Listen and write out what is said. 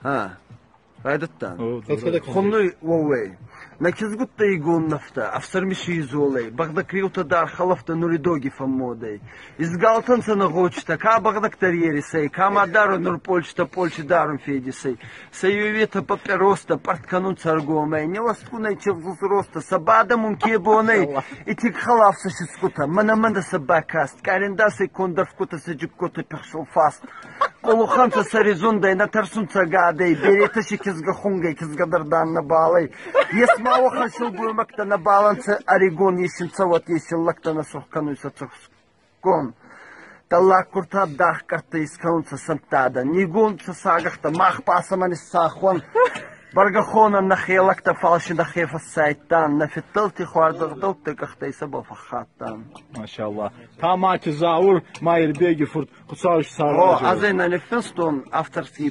А, райдыдта. Хонной уӕууӕй. Нӕ кизгуттӕ игон нӕфтӕ, ӕфсӕрми си изолӕй, бӕгъдӕг риутӕ дӕр хӕлӕфтӕ нури доги фӕммодӕй. Изгалтӕнцӕ нӕ гъочитӕ, ка бӕгъдӕгдӕр ерисӕй, ка ма дарун нур пъолчитӕ пъолчи дарун федисӕй. Сӕ еуетӕ папъеростӕ пъӕртт кӕнунцӕ ӕргомӕй, неласткунӕй чевзус ростӕ, сӕ бадӕмун ке бонӕй, итиг хӕлаф сӕ сицгутӕ, мӕнӕ-мӕнӕ сӕ бакаст, къарендасӕй конд ӕрфгутӕ сӕ джиккотӕ пихсул фаст. Къулухӕнцӕ сӕри зундӕй, нӕ тӕрсунцӕ гадӕй, беретӕ си кизгӕ хунгӕй, кизгӕ дӕр дан нӕбал ӕй. Ес ма уӕхӕн силгоймӕгтӕ нӕбал ӕнцӕ ӕригон, ес ин цӕуӕт, ес ин лӕгтӕ нӕ цох кӕнуй сӕ цӕсгон. Дӕллаггуртӕ дагъкъӕрттӕ искӕнунцӕ сӕнттадӕ, нигунцӕ сагӕхтӕ, мах ба цӕмӕн иссахуӕн. Бӕргӕ хонӕн нӕхе лӕгтӕ, фал си нӕхе фӕссайдтан, нӕ фиддӕлти хуӕрзӕгъдӕуттӕ къӕхтӕй цӕбӕл фӕххаттан. Машаллах. Тамати Заур Майырбеги фурт Хуцау О, ӕз ӕй нӕ ниффинстон авторский.